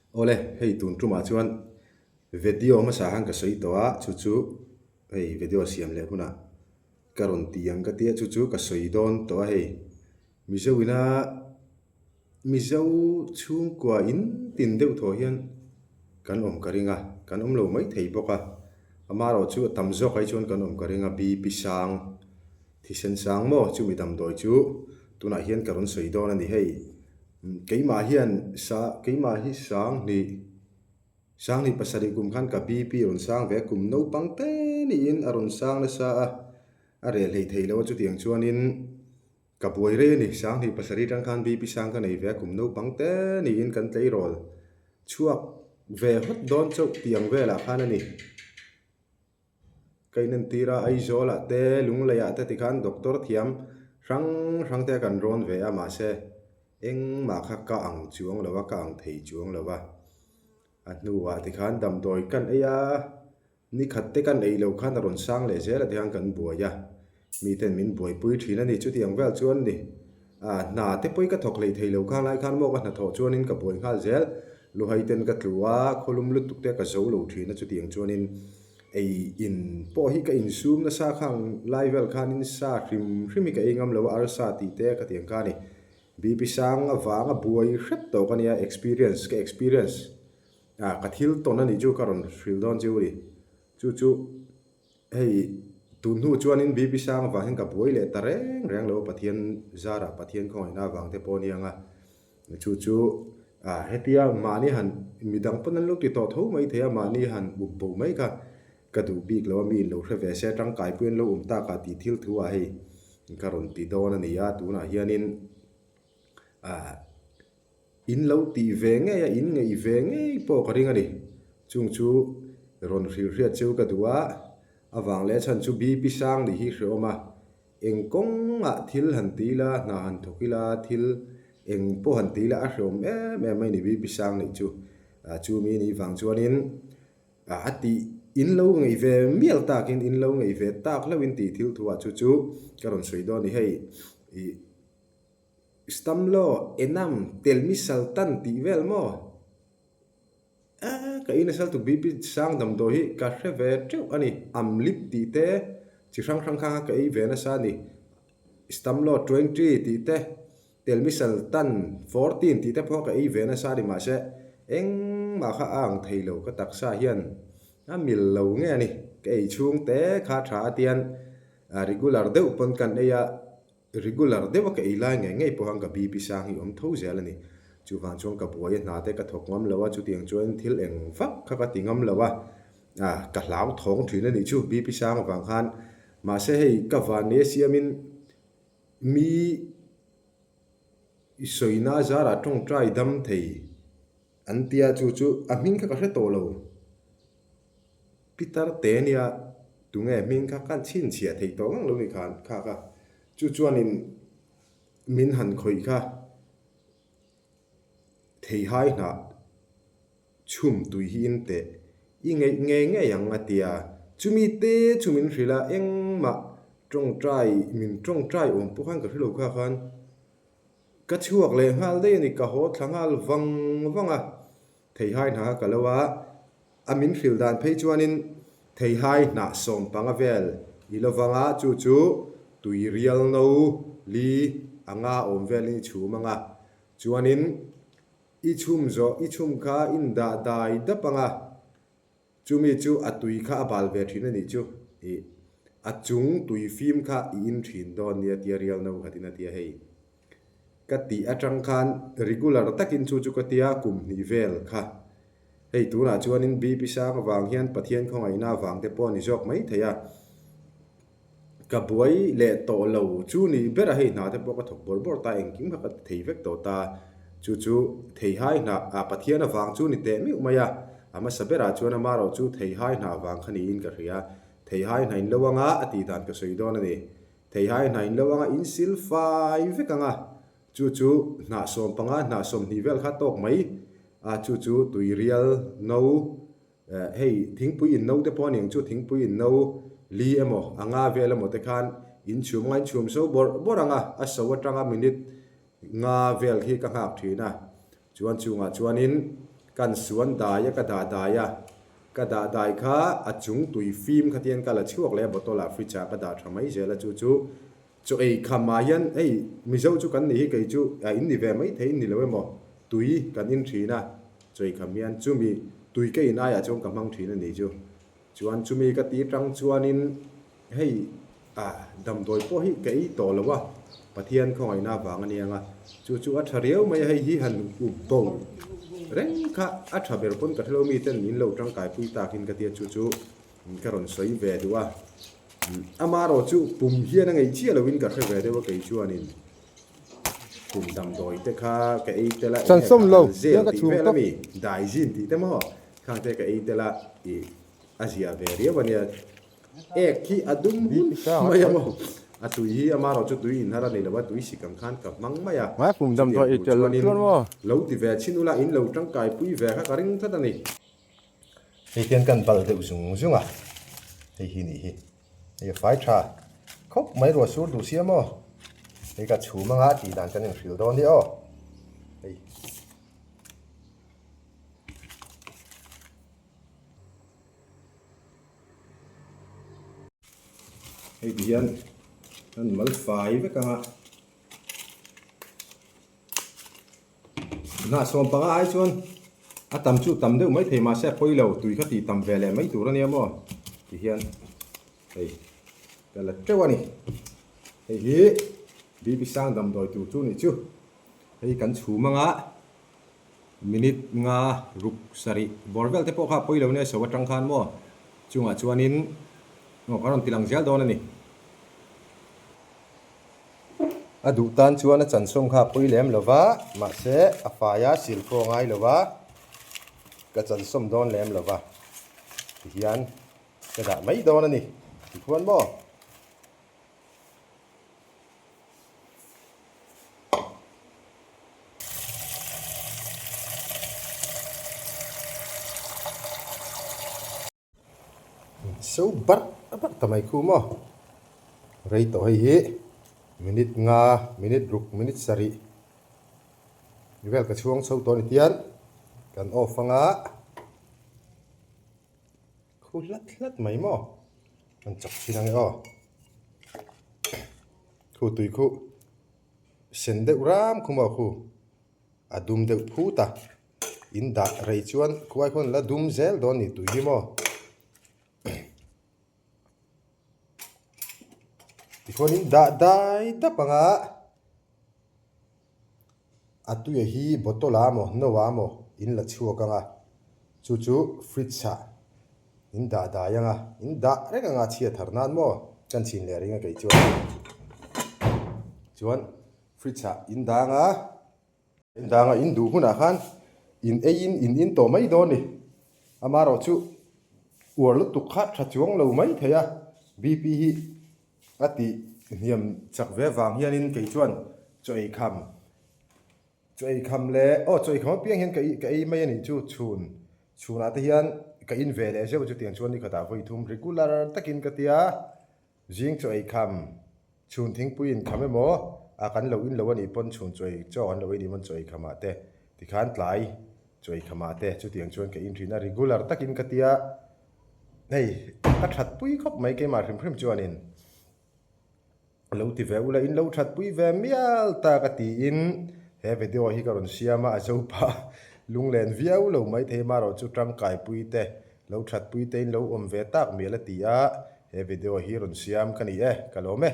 Awle, hei tun tumah chuan video hmasa khan ka sawi tawh a, chu chu hei video siam leh hunah ka rawn ti ang ka tia chu chu ka sawi dawn tawh a hei. Mizo ina Mizo chhungkua in tin deuh thaw hian kan awm ka ring a, kan awm lo mai thei bawk a, amaherawh chu a tam zawk ai chuan kan awm ka ring a, BP sang thisen sang maw chumi damdawi chu tunah hian ka rawn sawi dawn a ni hei. Keimah hian sa keimah hi sanghnih sanghnih pasarih kum khan ka BP a rawn sang ve a kum naupang te niin a rawn sang nasa a a reh hlei thei lo a chutiang chuanin ka buai rei a ni sanghnih pasarih atang khan BP sang ka nei ve a kum naupang te niin kan tleirawl chhuak ve hawt dawn chauh tih ang velah khan a ni. Ka inentir a, Aizawlah te, Lungleiah te tikhan doctor thiam hrang hrang te kan rawn ve a, mahse engmah kha ka ang chuang lo a, ka ang thei chuang lo a. A hnuah tikhan damdawi kan ei a, nikhat te kan ei lo khan a rawn sang leh zel a tikhan kan buai a. Miten min buaipui thin a ni, chutiang vel chuan ni. Ah, hna te pawh i ka thawk hlei thei lo khang lai khan maw ka hnathawh chuanin ka buai nghal zel. Luhai ten ka tlu a, khawlum lutuk te ka zo lo thin a, chutiang chuanin ei in pawh hi ka insum nasa khang lai vel khanin sa hrim hrim hi ka ei ngam lo a, arsa tih te ka tiang kha a ni. BP sang avanga buai hrep tawh ka nia, experience ka experience ah ka thil tawn a nih chu ka rawn hrilh dawn chu a ni. Chu chu. Hei, tun hnu chuanin BP sang avang hian ka buai leh ta reng reng lo a, Pathian zarah Pathian khawngaihna avang te pawh a niang a, chu chu ah hetia mahni han midang pawn an lo ti tawh tho mai thei a, mahni han up bo mai kha ka duh bik lo a, mi in lo hre ve se tangkai pui an lo um tak a tih thil thu ah hei ka rawn ti dawn a ni a, tunah hianin ah. In lo tih ve ngei a, in ngeih ve ngei pawh ka ring a ni. Chung chu rawn hrilhriat cheu ka duh a, avang leh chhan chu BP sang nih hi hrehawm a. Eng kawngah thil han ti ila, hna han thawk ila, thil eng pawh han ti ila a hrehawm em em mai ni BP sang nih chu. Chu mi nih vang chuanin a tih in lo ngeih ve mial takin, in lo ngeih ve tak hlauhin tih thil thuah chu chu ka rawn sawi dawn a ni. Hei ih. Stamlo, Enam, Telmi Saltan tih vel maw? Ahh, ka in a sal tuk BP sang damdawi hi ka hre ve teuh a ni. Amlip tih te chi hrang hrang kha ka ei ve nasa a ni. Stamlo 20 tih te, Telmi Saltan 14 tih te pawh ka ei ve nasa a ni mahse engmah kha a ang thei lo ka taksa hian a mil lo nge a ni. Ka ei chhung te kha tha a tian regular deuh pawn kan ei a. Regular deuh a ka ei lai ngei ngei pawh khan ka BP sang hi awm tho zel a ni. Chuvang chuan ka buai a hna te ka thawk ngam lo a, chutiang chuan thil eng vak kha ka ti ngam lo a, ah ka hlau thawng thin a nih chu BP sang avang khan. Mahse hei ka vanni a siamin mi i sawina zarah tawngtai dam thei an tia chu chu a hming kha ka hre tawh lo. Pitar te nia tunge hming kha kan chhinchhiah theih tawh ngang lo ni khan kha kha chu chuanin min han khawih kha theihai hnah chhum tui hi in teh i ngeih ngei ngei ang a tia chumi te chu min hrilh a engmah tawngtai min tawngtai awm pawh khan ka hre lo kha khan ka chhuak leh nghal daih a ni ka haw thla nghal vang vang a theihai hnah kha ka lo a. A min hrilh dan phei chuanin theihai hnah sawmpanga vel i lo vang a, chu chu tui rial no li anga awm velin i chhum ang a. Chuanin i chhum zawh i chhum kha in dah dai dap ang a, chumi chu a tui kha a bal ve thin a nih chu ih a chung tui fim kha i in thin dawn nia tia rial no khatin a ti a hei. Ka tih atang khan regular takin chu chu ka tia kum hnih vel kha. Hei tunah chuanin BP sang avang hian Pathian khawngaihna avang te pawh a ni zawk mai thei a. Ka buai leh tawh lo chu ni ber a hei hna te pawh ka thawk bawrh bawrh ta engkim kha ka ti thei vek tawh ta. Chu chu theihai hna ah Pathian avang chu ni teh meuh mai a. A hmasa berah chuan amarawh chu theihai hna avang kha niin ka hria. Theihai hna in lo anga a tih dan ka sawi dawn a ni. Theihai hna in lo anga in sil fai vek ang a, chu chu hnah 15 hnah 20 vel kha tawk mai a, chu chu tuirial no eh hei thingpui in no te pawh a ni ang chu, thingpui in no li emaw anga vel emaw te khan in chhum anga in chhum so bawrh bawrh ang a, a so atanga minute nga vel khi ka nghak thin a, chuan chungah chuanin. Kan suan dai a, ka dah dai a. Ka dah dai kha a chung tui fim kha tian ka la chhuak leh a, bottle ah fridge ah ka dah tha mai zel a, chu chu chaw ei kham ah hian hei Mizo chu kan nih hi kei chu a in ni ve mai thei in ni lo emaw tui kan in thin a, chaw ei kham hian chumi tui ka in aiah chuan ka hmang thin a nih chu. Chuan chumi ka ti tang chuanin hei ah damdawi pawh hi ka ei tawh lo a, Pathian khawngaihna avang a niang a, chu chu a tha riau mai a, hei hi han up bo reng kha a tha ber pawn ka hrelo mi ten min lo tangkai pui takin ka tia chu chu ka rawn sawi ve duh a, amaherawh chu pum hian a ngei chiah loin ka hre ve deuh a kei chuanin pum damdawi te kha ka ei tel a, eng nge kha an zel tih vel a mi daizin tih te maw Khang te ka ei tel a, ih a zia ve riau a nia. Ek hi a dum hun mai a maw? A tui hi amaherawh chu tui inhar a ni lo a, tui sik ang khan ka hmang mai a. Chutiang tur chuanin lo ti ve chhin ula, in lo tangkai pui ve kha ka ring tlat a ni. Hei hian kan bal deuh zung zung a, hei hi nih hi. Hei a fai tha khawp mai ruah sur duh sia maw? Hei ka chhum anga tih dan kan inhrilh dawn nia aw. Hei. Hei ti hian an mal fai vek ang a, hnah 15 ai chuan a tam chu tam deuh mai thei mahse a pawi lo tui kha tih tam ve leh mai tur a nia maw ti hian hei ka la teuh a ni hei hi bibi sang damdawi tur chu nih chu hei kan chhum ang a. Minute nga ruk sarih bawr vel te pawh kha pawi lo nia so atang khan maw chungah chuanin aw kan rawn ti lang zel dawn a ni. A duh tan chuan a chansawm kha a pawi lem lo va, mahse a faia sil pawh a ngai lo va, ka chansawm dawn lem lo va tihian ka dah mai dawn a ni tikhuan maw. So barh barh ta mai khu maw rei tawh hei hi minute nga minute ruk minute sarih vel ka chhuang chho tawh a ni tian kan off anga khu hlat hlat mai maw an chak thin ang e aw. Khu tui khu sen deuh ram khu maw khu a dum deuh phut a in dah rei chuan khuai khuan la dum zel dawn ni tui hi maw tikhuan in dah dai dap ang a a tuia hi bottle ah maw no ah maw in la chhuak ang a chu chu fridge ah In dah dai ang a, in dah reng ang a chhiat har nan maw? Kan chhin leh ring a kei chuan. Chuan fridge ah in dang a, in dang a in duh hunah khan in ei in in in tawh mai dawn ni. Amaherawh chu uar lutuk kha tha chuang lo mai thei a, BP hi a tih hniam chak ve vang hianin kei chuan chaw ei kham. Chaw ei kham leh aw chaw ei kham apiang hian ka ka ei mai a nih chu chhun chhunah te hian ka in ve leh zeuh chutiang chuan ni khatah vawi thum regular takin ka tia zing chaw ei kham chhun thingpui in kham emaw a kan lo in lo a nih pawn chhun chaw ei chaw kan lo ei nih pawn chaw ei khamah te tikhan tlai chaw ei khamah te chutiang chuan ka in thin a regular takin ka tia hei ka that pui khawp mai keimah hrim hrim chuanin. Lo ti ve ula in lo that pui ve mial ta ka tiin he video hi ka rawn siam a, a zo pah lunglen viau lo mai thei marawh chu tangkai pui te lo that pui te in lo awm ve tak mial a ti a, he video hi rawn siam ka ni e, ka lawm e.